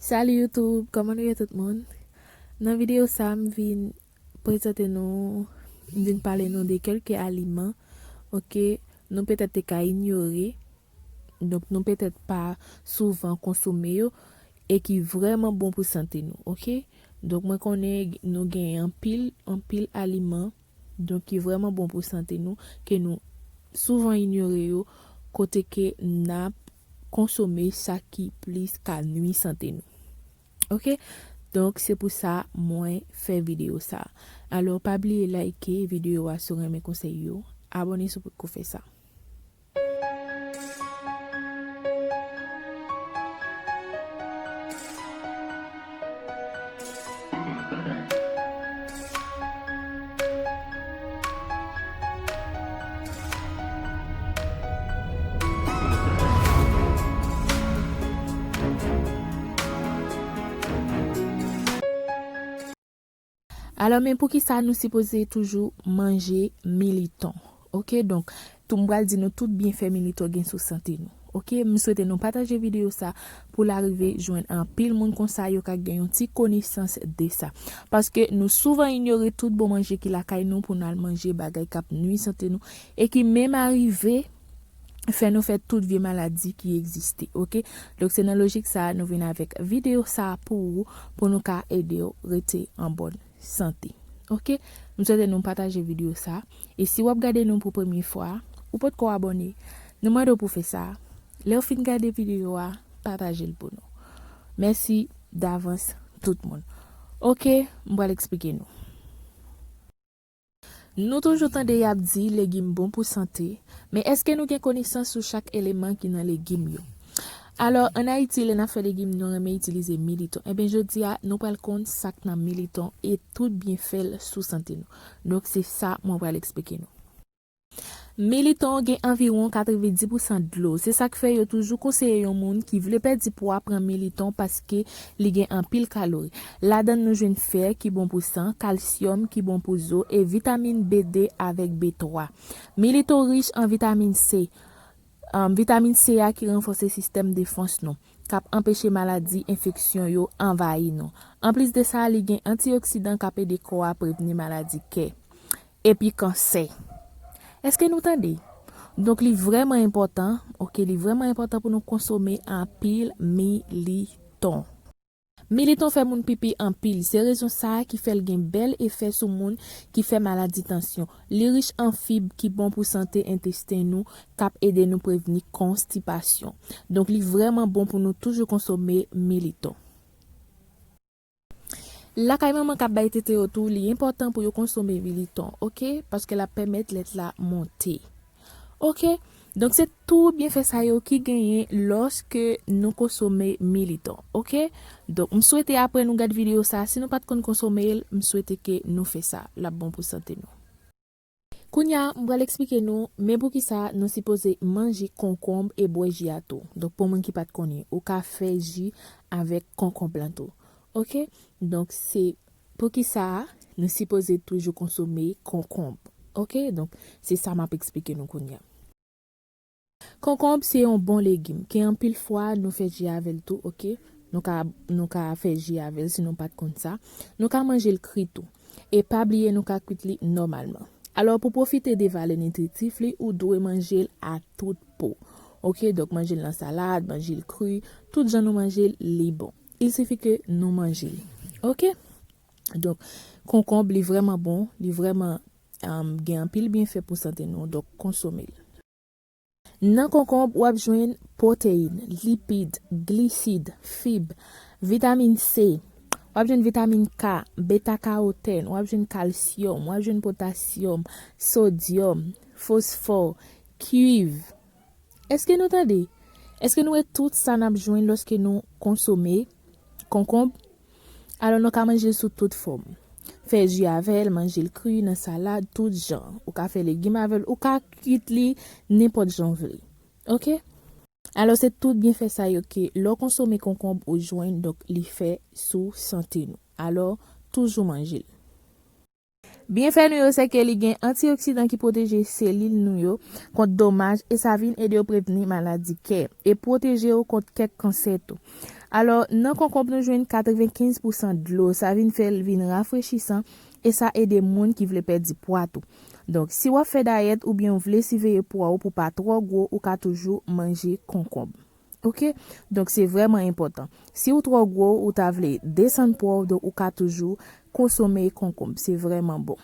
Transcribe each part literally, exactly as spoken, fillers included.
Salut YouTube, kòman nou ye tout moun? Nan videyo sa, m vin prezante nou, m vin pale nou de kèlke aliman, oke, nou petèt te ka inyore, donk nou petèt pa souvan konsome yo, e ki vrèman bon pou sante nou, oke? Donk mwen konnen nou gen anpil, anpil aliman, donk ki vrèman bon pou sante nou, ke nou souvan inyore yo, kote ke n ap konsome sa ki plis ka nwi sante nou. Oke? Donk, se pou sa mwen fè videyo sa. Alò, pa bliye like videyo a si w renmen konsèy yo. Abòne si w potko fè sa. Alò, men poukisa nou sipoze toujou manje militon? Oke, donk, tou m pral di nou tout byenfè militon gen sou sante nou. Oke, m swete nou pataje videyo sa pou l arive jwenn anpil moun, konsa yo ka gen yon ti konesans de sa. Paske nou souvan inyore tout bon manje ki lakay nou pou n al manje bagay k ap nwi sante nou e ki menm arive fè nou fè tout vye maladi ki egziste, oke? Donk, se nan lojik sa a nou vin avèk videyo sa a pou ou, pou nou ka ede w rete an bòn sante, oke? M swete nou pataje videyo sa a. E si w ap gade nou pou premye fwa, ou potko abòne, nou mande w pou fè sa. Lè w fin gade videyo a, pataje l pou nou. Mèsi davans tout moun. Oke, m pral eksplike nou. Nou toujou tande y ap di legim bon pou sante, men èske nou gen konesans sou chak eleman ki nan legim yo? Alò, ann Ayiti, lè n ap fè legim, nou renmen itilize militon. Enben, jodi a, nou pral konn sa k nan militon e tout byenfè l sou sante nou. Donk, se sa mwen pral eksplike nou. Militon gen anviwon katrevenndis pousan dlo. Se sa k fè yo toujou konseye yon moun ki vle pèdi pwa pran militon paske li gen anpil kalori. Ladan l nou jwenn fè ki bon pou san, kalsyòm ki bon pou zo e vitamin B de avèk B twa. Militon rich an vitamin C. Am, vitamin C a ki ranfòse sistèm defans nou, k ap anpeche maladi, enfeksyon yo anvayi nou. Anplis de sa, li gen antioksidan k ap ede kò a prevni maladi kè epi kansè. Èske nou tande? Donk, li vrèman enpòtan, oke, li vrèman enpòtan pou nou konsome anpil militon. Militon fè moun pipi anpil, se rezon sa a ki fè l gen bèl efè sou moun ki fè maladi tansyon. Li rich an fib ki bon pou sante entesten nou, k ap ede nou prevni konstipasyon. Donk, li vrèman bon pou nou toujou konsome militon. Lakay manman k ap bay tete yo tou, li enpòtan pou yo konsome militon, oke? Paske l ap pèmèt lèt la monte. Oke? Donk, se tout byenfè sa yo ki genyen lòske nou konsome militon, oke? Donk, m swete apre nou gad videyo sa, si nou pa t konn konsome l, m swete ke nou fè sa. L ap bon pou sante nou. Kounye a, m pral eksplike nou, men poukisa nou sipoze manje konkonb e bwè ji a tou. Donk, pou moun ki pa t konnen, ou ka fè ji avèk konkonb lan tou. Oke? Donk, se poukisa nou sipoze toujou konsome konkonb. Oke? Donk, se sa m ap eksplike nou kounye a. Konkonb se yon bon legim, ke anpil fwa nou fè ji avè l tou, oke? Nou ka, nou ka fè ji avè l si nou pa t konn sa. Nou ka manje l kri tou. E pa bliye nou ka kwit li nòmalman. Alò, pou pwofite de valè nitritif li, ou dwe manje l a tout po. Oke, donk manje l nan salad, manje l kri, tout jan nou manje l, li bon. Il sifi ke nou manje l. Oke? Donk, konkonb, li vrèman bon, li vrèman, um, gen anpil byenfè pou sante nou, donk konsome l. Nan konkonb, w ap jwenn pwoteyin, lipid, glisid, fib, vitamin C, w ap jwenn vitamin K, beta karotèn, w ap jwenn kalsyòm, w ap jwenn potasyòm, sodyòm, fosfò, kuiv. Èske nou tande? Èske nou wè tout sa n ap jwenn lòske nou konsome konkonb? Alò, nou ka manje l sou tout fòm. Fè ji avè l, manje l kri, nan salad, tout jan. Ou ka fè legim avè l, ou ka kwit li nenpòt jan w vle. Oke? Alò, se tout byenfè sa yo ke lè w konsome konkonb ou jwenn, donk li fè sou sante nou. Alò, toujou manje l. Byenfè nou yo, se ke li gen antioksidan ki pwoteje selil nou yo kont domaj e sa vin ede yo prevni maladi kè e pwoteje yo kont kèk kansè tou. Alò, nan konkonb nou jwenn katrevenkenz pousan dlo, sa vin fè l vin rafrechisan e sa ede moun ki vle pèdi pwa tou. Donk, si w ap fè dayèt oubyen w vle siveye pwa w pou pa twò gwo, ou ka toujou manje konkonb. Oke? Donk, se vrèman enpòtan. Si w twò gwo, ou ta vle desann pwa w, donk ou ka toujou konsome konkonb. Se vrèman bon.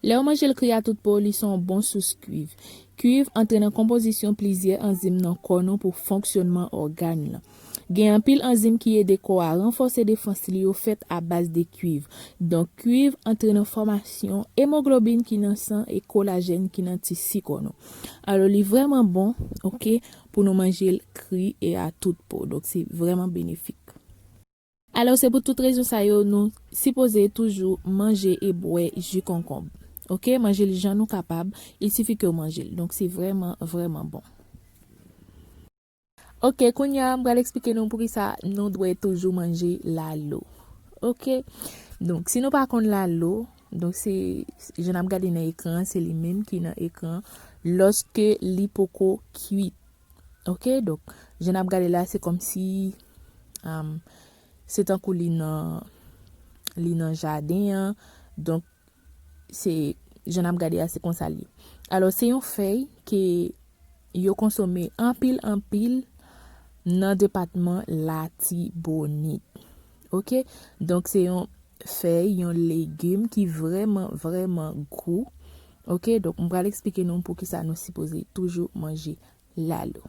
Lè w manje l kri a tout po, li se yon bon sous kuiv. Kuiv antre nan konpozisyon plizyè anzim nan kò nou pou fonksyònman ògàn lan. Gen anpil anzim ki ede kò a ranfòse defans li yo fèt a baz de kuiv. Donk, kuiv antre nan fòmasyon emoglobin ki nan san e kolajèn ki nan tisi kò nou. Alò, li vrèman bon, oke, pou nou manje l kri e a tout po. Donk, se vrèman benefik. Alò, se pou tout rezon sa yo, nou sipoze toujou manje e bwè ji konkonb. Oke, manje l jan nou kapab, il sifi ke w manje l. Donk, se vrèman, vrèman bon. Oke, kounye a, m pral eksplike nou poukisa nou dwe toujou manje lalo. Oke, donk, si nou pa konn lalo, donk, se, jan n ap gade nan ekran, se li menm ki nan ekran, lòske li poko kuit. Oke, donk, jan n ap gade la, se kòmsi, um, se tankou li nan, li nan jaden an. Donk, se, jan n ap gade a, se konsa l ye. Alò, se yon fèy ke yo konsome anpil, anpil nan depatman Latibonit. Oke? Donk, se yon fèy, yon legim ki vrèman, vrèman gou. Oke? Donk, m pral eksplike nou poukisa nou sipoze toujou manje lalo.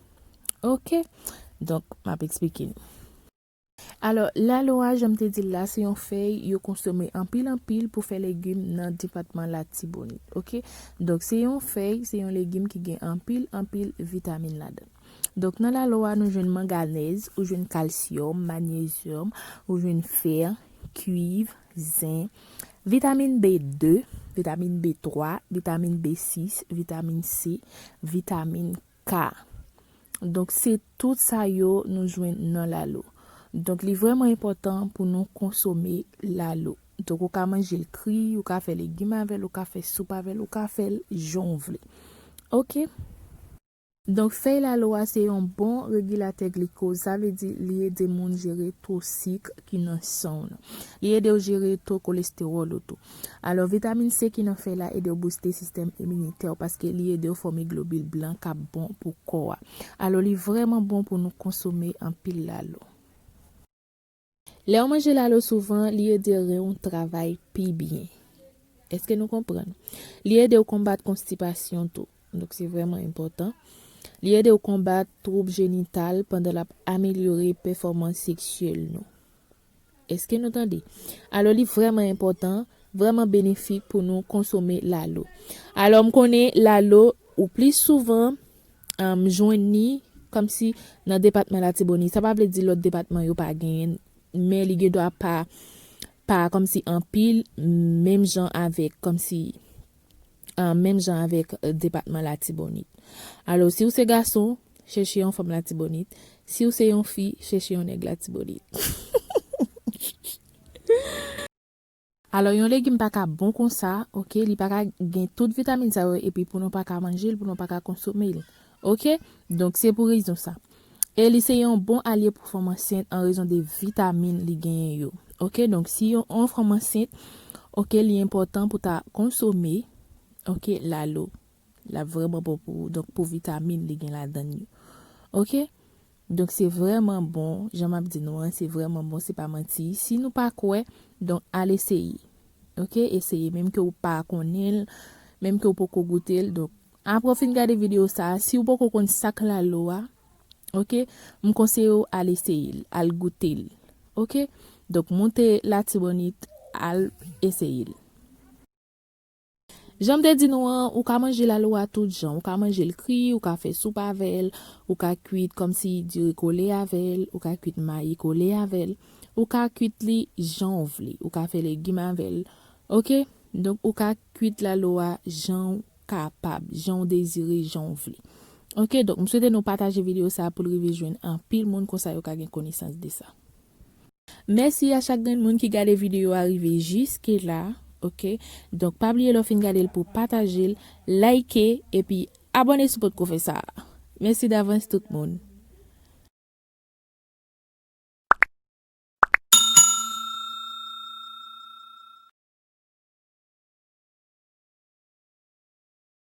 Oke? Donk, m ap eksplike nou. Alò, lalo a, jan m te di l la, se yon fèy yo konsome anpil, anpil pou fè legim nan depatman Latibonit. Oke? Donk, se yon fèy, se yon legim ki gen anpil, anpil vitamin ladan l. Donk, nan lalo a, nou jwenn manganèz, ou jwenn kalsyòm, manyezyòm, ou jwenn fè, kuiv, zen, vitamin B de, vitamin B twa, vitamin B sis, vitamin C, vitamin K. Donk, se tout sa yo nou jwenn nan lalo. Donk, li vrèman enpòtan pou nou konsome lalo. Donk, ou ka manje l kri, ou ka fè legim avè l, ou ka fè soup avè l, ou ka fè l jan w vle. Oke? Donk, fèy lalo a se yon bon regilatè glikoz, sa vle di li ede moun jere to sik ki nan san w nan. Li ede w jere to kolestewòl ou tou. Alò, vitamin C ki nan fèy la ede w bouste sistèm iminitè w paske li ede w fòme globil blan k ap bon pou kò a. Alò, li vrèman bon pou nou konsome anpil lalo. Lè w manje lalo souvan, li ede ren w travay pi byen. Èske nou konprann? Li ede w konbat konstipasyon tou. Donk, se vrèman enpòtan. Li ede w konbat twoub jenital pandan l ap amelyore pèfòmans seksyèl nou. Èske nou tande? Alò, li vrèman enpòtan, vrèman benefik pou nou konsome lalo. Alò, m konnen lalo, ou pli souvan, um, jwenn li kòmsi nan depatman Latibonit. Sa pa vle di lòt depatman yo pa genyen, men li gen dwa pa, pa kòmsi anpil, menm jan avèk, kòmsi, uh, menm jan avèk, uh, depatman Latibonit. Alò, si w se gason, chèche yon fanm Latibonit. Si w se yon fi, chèche yon nèg Latibonit. Alò, yon legim pa ka bon konsa, oke? Li pa ka gen tout vitamin sa yo, epi pou nou pa ka manje l, pou nou pa ka konsome l. Oke? Donk, se pou rezon sa. E li se yon bon alye pou fanm ansent an rezon de vitamin li genyen yo. Oke? Donk, si yon, yon fanm ansent, oke, li enpòtan pou ta konsome, oke, lalo. L ap vrèman bon pou ou. Donk, pou vitamin li gen ladan l yo. Oke? Donk, se vrèman bon. Jan m ap di nou an, se vrèman bon, se pa manti. Si nou pa kwè, donk, al eseye. Oke? Eseye. Menm ke w pa konnen l, menm ke w poko goute l. Donk, apre w fin gade videyo sa a, si w poko konn sa k lalo a, oke? M konseye w al eseye l, al goute l. Oke? Donk, moute Latibonit, al eseye l. Jan m te di nou an, ou ka manje lalo a tout jan. Ou ka manje l kri, ou ka fè soup avè l, ou ka kuit kòmsi diri kole avè l, ou ka kuit mayi kole avè l, ou ka kuit li jan w vle, ou ka fè legim avè l. Oke? Donk, ou ka kuit lalo a jan w kapab, jan w dezire, jan w vle. Oke? Donk, m swete nou pataje videyo sa a pou l rive jwenn anpil moun, konsa yo ka gen konesans de sa. Mèsi a chak grenn moun ki gade videyo a rive jiske la, oke? Donk, pa bliye lè w fin gade l pou w pataje l, like, epi abòne si w potko fè sa. Mèsi davans tout moun.